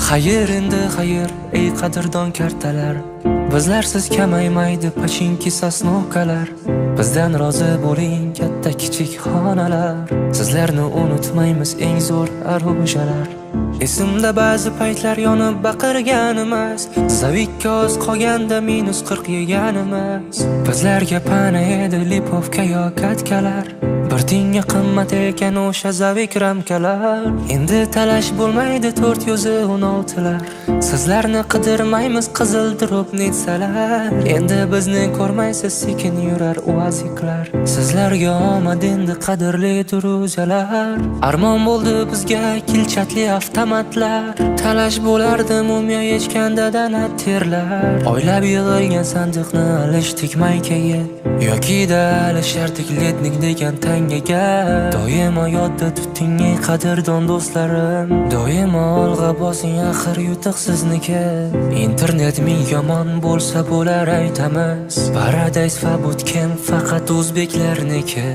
Xayr endi, xayr, ey qadrdon kartalar. Bizlarsiz kamaymaydi pachinki сосновка lar. Bizdan rozi bo'ling, katta kichik xonalar. Sizlarni unutmaymiz, eng zo'r arujalar. Esimda ba'zi paytlar yonib baqirganimiz, Zavikka oz qolganda -40 yeganimiz. Bizlarga pana edi липовка yo катка lar. Bir tiyinga qimmat ekan o'sha zavik ramkalar. Endi talash bo'lmaydi 416lar. Sizlarni qidirmaymiz, qizil дробница lar. Endi bizni ko'rmaysiz, sekin yurar uaziklar. Sizlarga omad endi, qadrli друзья lar. Armon bo'ldi bizga kilchatli avtomatlar. Talash bo'lardi mumiyo yechganda dana terlar. Oylab yig'ilgan sandiqni alishdik maykaga, yokida alishardik ледник degan tangaga. Doimo yodda tuting, ey qadrdon do'stlarim. Doimo olg'a bosing, axir yutuq sizniki. Internet ming yomon bo'lsa bo'lar, aytamiz. Paradise fa Bootcamp faqat o'zbeklarniki.